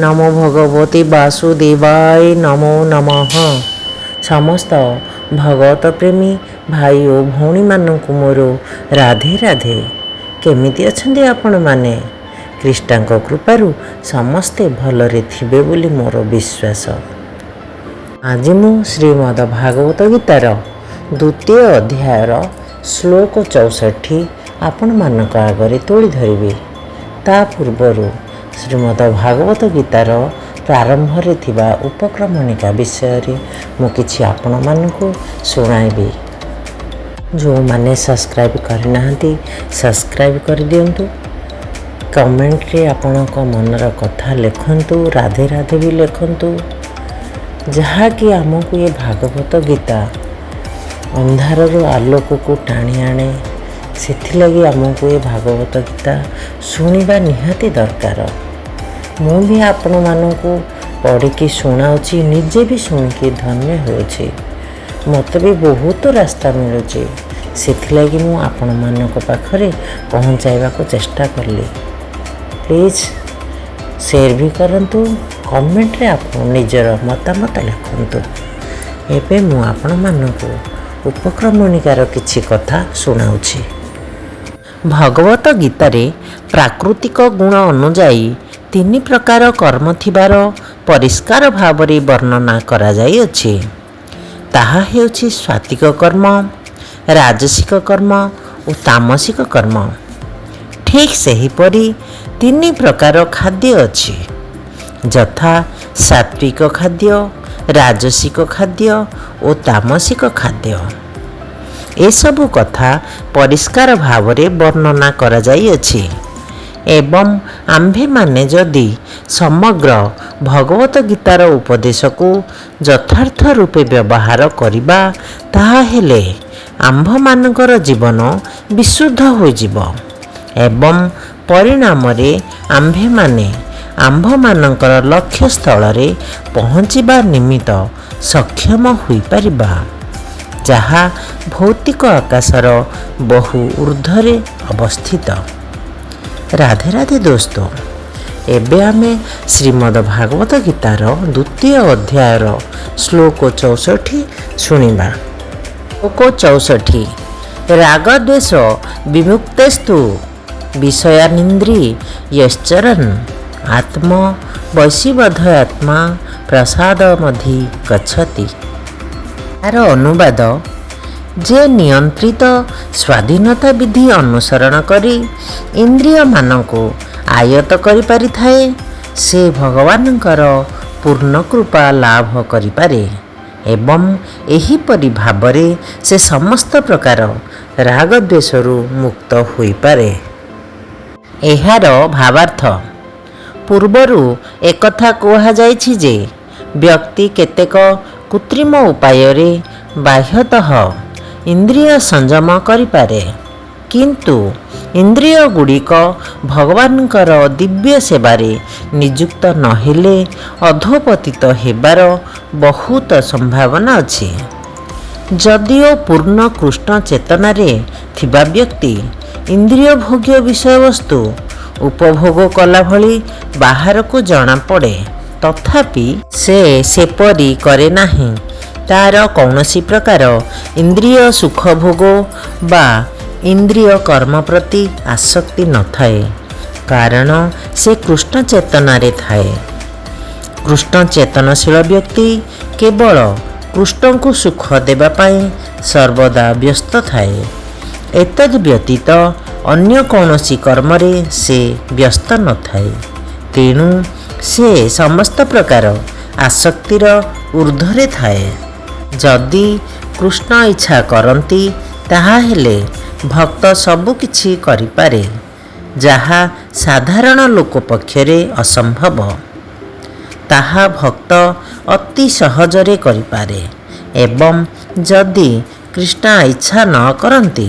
ନମୋ ଭଗବତେ ବାସୁଦେବାୟ ନମୋ ନମଃ। ସମସ୍ତ ଭଗବତ ପ୍ରେମୀ ଭାଇ ଓ ଭଉଣୀମାନଙ୍କୁ ମୋର ରାଧେ ରାଧେ। କେମିତି ଅଛନ୍ତି ଆପଣମାନେ? କୃଷ୍ଣଙ୍କ କୃପାରୁ ସମସ୍ତେ ଭଲରେ ଥିବେ ବୋଲି ମୋର ବିଶ୍ୱାସ। ଆଜି ମୁଁ ଶ୍ରୀମଦ ଭାଗବତ ଗୀତାର ଦ୍ୱିତୀୟ ଅଧ୍ୟାୟର ଶ୍ଲୋକ 64 ଆପଣମାନଙ୍କ ଆଗରେ ତୋଳି ଧରିବି। ତା ପୂର୍ବରୁ ଶ୍ରୀମଦ ଭାଗବତ ଗୀତାର ପ୍ରାରମ୍ଭରେ ଥିବା ଉପକ୍ରମଣିକା ବିଷୟରେ ମୁଁ କିଛି ଆପଣମାନଙ୍କୁ ଶୁଣାଇବି। ଯେଉଁମାନେ ସବସ୍କ୍ରାଇବ୍ କରିନାହାନ୍ତି, ସବସ୍କ୍ରାଇବ୍ କରିଦିଅନ୍ତୁ। କମେଣ୍ଟରେ ଆପଣଙ୍କ ମନର କଥା ଲେଖନ୍ତୁ, ରାଧେ ରାଧେ ବି ଲେଖନ୍ତୁ। ଯାହାକି ଆମକୁ ଏ ଭାଗବତ ଗୀତା ଅନ୍ଧାରରୁ ଆଲୋକକୁ ଟାଣି ଆଣେ, ସେଥିଲାଗି ଆମକୁ ଏ ଭାଗବତ ଗୀତା ଶୁଣିବା ନିହାତି ଦରକାର। ମୁଁ ବି ଆପଣମାନଙ୍କୁ ପଢ଼ିକି ଶୁଣାଉଛି, ନିଜେ ବି ଶୁଣିକି ଧନ୍ୟ ହେଉଛି। ମୋତେ ବି ବହୁତ ରାସ୍ତା ମିଳୁଛି, ସେଥିଲାଗି ମୁଁ ଆପଣମାନଙ୍କ ପାଖରେ ପହଞ୍ଚାଇବାକୁ ଚେଷ୍ଟା କଲି। ପ୍ଲିଜ୍ ସେୟାର ବି କରନ୍ତୁ, କମେଣ୍ଟରେ ଆପଣ ନିଜର ମତାମତ ଲେଖନ୍ତୁ। ଏବେ ମୁଁ ଆପଣମାନଙ୍କୁ ଉପକ୍ରମଣିକାର କିଛି କଥା ଶୁଣାଉଛି। ଭଗବତ ଗୀତାରେ ପ୍ରାକୃତିକ ଗୁଣ ଅନୁଯାୟୀ ତିନି ପ୍ରକାର କର୍ମ ଥିବାର ପରିଷ୍କାର ଭାବରେ ବର୍ଣ୍ଣନା କରାଯାଇଅଛି। ତାହା ହେଉଛି ସାତ୍ତ୍ୱିକ କର୍ମ, ରାଜସିକ କର୍ମ ଓ ତାମସିକ କର୍ମ। ଠିକ୍ ସେହିପରି ତିନି ପ୍ରକାର ଖାଦ୍ୟ ଅଛି, ଯଥା ସାତ୍ତ୍ୱିକ ଖାଦ୍ୟ, ରାଜସିକ ଖାଦ୍ୟ ଓ ତାମସିକ ଖାଦ୍ୟ। ଏସବୁ କଥା ପରିଷ୍କାର ଭାବରେ ବର୍ଣ୍ଣନା କରାଯାଇଅଛି ଏବଂ ଆମ୍ଭେମାନେ ଯଦି ସମଗ୍ର ଭଗବତ ଗୀତାର ଉପଦେଶକୁ ଯଥାର୍ଥ ରୂପେ ବ୍ୟବହାର କରିବା, ତାହାହେଲେ ଆମ୍ଭମାନଙ୍କର ଜୀବନ ବିଶୁଦ୍ଧ ହୋଇଯିବ ଏବଂ ପରିଣାମରେ ଆମ୍ଭେମାନେ ଆମ୍ଭମାନଙ୍କର ଲକ୍ଷ୍ୟସ୍ଥଳରେ ପହଞ୍ଚିବା ନିମିତ୍ତ ସକ୍ଷମ ହୋଇପାରିବା, ଯାହା ଭୌତିକ ଆକାଶର ବହୁ ଉର୍ଦ୍ଧ୍ୱରେ ଅବସ୍ଥିତ। ରାଧେ ରାଧେ ଦୋସ୍ତ। ଏବେ ଆମେ ଶ୍ରୀମଦ ଭାଗବତ ଗୀତାର ଦ୍ୱିତୀୟ ଅଧ୍ୟାୟର ଶ୍ଲୋକ 64 ଶୁଣିବା। ଶ୍ଲୋକ 64। ରାଗଦ୍ୱେଷ ବିମୁକ୍ତେସ୍ତୁ ବିଷୟାନିନ୍ଦ୍ରୀ ୟଶ୍ଚରନ୍ ଆତ୍ମ ବୈଶୀବଧ ଆତ୍ମା ପ୍ରସାଦମଧି ଗଚ୍ଛତି। ଏହାର ଅନୁବାଦ, ଯେ ନିୟନ୍ତ୍ରିତ ସ୍ୱାଧୀନତା ବିଧି ଅନୁସରଣ କରି ଇନ୍ଦ୍ରିୟମାନଙ୍କୁ ଆୟତ୍ତ କରିପାରିଥାଏ, ସେ ଭଗବାନଙ୍କର ପୂର୍ଣ୍ଣ କୃପା ଲାଭ କରିପାରେ ଏବଂ ଏହିପରି ଭାବରେ ସେ ସମସ୍ତ ପ୍ରକାର ରାଗଦ୍ୱେଷରୁ ମୁକ୍ତ ହୋଇପାରେ। ଏହାର ଭାବାର୍ଥ, ପୂର୍ବରୁ ଏକଥା କୁହାଯାଇଛି ଯେ ବ୍ୟକ୍ତି କେତେକ କୃତ୍ରିମ ଉପାୟରେ ବାହ୍ୟତଃ ଇନ୍ଦ୍ରିୟ ସଂଯମ କରିପାରେ, କିନ୍ତୁ ଇନ୍ଦ୍ରିୟଗୁଡ଼ିକ ଭଗବାନଙ୍କର ଦିବ୍ୟ ସେବାରେ ନିଯୁକ୍ତ ନହେଲେ ଅଧୋପତିତ ହେବାର ବହୁତ ସମ୍ଭାବନା ଅଛି। ଯଦିଓ ପୂର୍ଣ୍ଣ କୃଷ୍ଣ ଚେତନାରେ ଥିବା ବ୍ୟକ୍ତି ଇନ୍ଦ୍ରିୟ ଭୋଗ୍ୟ ବିଷୟବସ୍ତୁ ଉପଭୋଗ କଲା ଭଳି ବାହାରକୁ ଜଣାପଡ଼େ, ତଥାପି ସେ ସେପରି କରେ ନାହିଁ। ତାର କୌଣସି ପ୍ରକାର ଇନ୍ଦ୍ରିୟ ସୁଖଭୋଗ ବା ଇନ୍ଦ୍ରିୟ କର୍ମ ପ୍ରତି ଆସକ୍ତି ନଥାଏ, କାରଣ ସେ କୃଷ୍ଣ ଚେତନାରେ ଥାଏ। କୃଷ୍ଣ ଚେତନଶୀଳ ବ୍ୟକ୍ତି କେବଳ କୃଷ୍ଣଙ୍କୁ ସୁଖ ଦେବା ପାଇଁ ସର୍ବଦା ବ୍ୟସ୍ତ ଥାଏ। ଏତଦ୍ ବ୍ୟତୀତ ଅନ୍ୟ କୌଣସି କର୍ମରେ ସେ ବ୍ୟସ୍ତ ନଥାଏ। ତେଣୁ ସେ ସମସ୍ତ ପ୍ରକାର ଆସକ୍ତିର ଊର୍ଦ୍ଧ୍ୱରେ ଥାଏ। ଯଦି କୃଷ୍ଣ ଇଚ୍ଛା କରନ୍ତି, ତାହାହେଲେ ଭକ୍ତ ସବୁକିଛି କରିପାରେ, ଯାହା ସାଧାରଣ ଲୋକ ପକ୍ଷରେ ଅସମ୍ଭବ, ତାହା ଭକ୍ତ ଅତି ସହଜରେ କରିପାରେ ଏବଂ ଯଦି କୃଷ୍ଣ ଇଚ୍ଛା ନ କରନ୍ତି,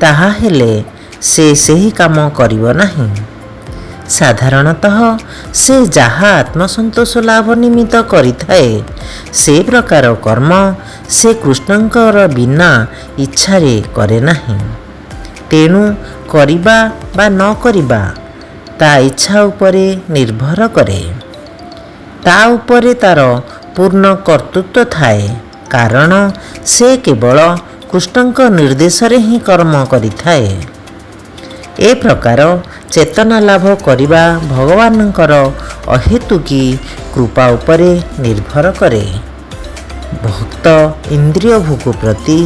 ତାହାହେଲେ ସେ ସେହି କାମ କରିବ ନାହିଁ। ସାଧାରଣତଃ ସେ ଯାହା ଆତ୍ମସନ୍ତୋଷ ଲାଭ ନିମିତ୍ତ କରିଥାଏ, ସେ ପ୍ରକାର କର୍ମ ସେ କୃଷ୍ଣଙ୍କର ବିନା ଇଚ୍ଛାରେ କରେ ନାହିଁ। ତେଣୁ କରିବା ବା ନ କରିବା ତା ଇଚ୍ଛା ଉପରେ ନିର୍ଭର କରେ। ତା ଉପରେ ତା'ର ପୂର୍ଣ୍ଣ କର୍ତ୍ତୃତ୍ୱ ଥାଏ, କାରଣ ସେ କେବଳ କୃଷ୍ଣଙ୍କ ନିର୍ଦ୍ଦେଶରେ ହିଁ କର୍ମ କରିଥାଏ। ଏ ପ୍ରକାର ଚେତନା ଲାଭ କରିବା ଭଗବାନଙ୍କର ଅହେତୁକୀ କୃପା ଉପରେ ନିର୍ଭର କରେ। ଭକ୍ତ ଇନ୍ଦ୍ରିୟ ଭୋଗ ପ୍ରତି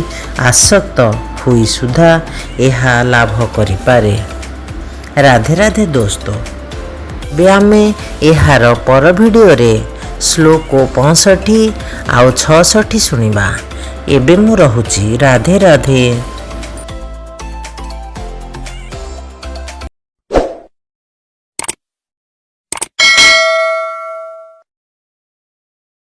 ଆସକ୍ତ ହୋଇ ସୁଦ୍ଧା ଏହା ଲାଭ କରିପାରେ। ରାଧେ ରାଧେ ଦୋସ୍ତ। ଏବେ ଆମେ ଏହାର ପର ଭିଡ଼ିଓରେ ଶ୍ଲୋକ 65 ଆଉ 66 ଶୁଣିବା। ଏବେ ମୁଁ ରହୁଛି। ରାଧେ ରାଧେ।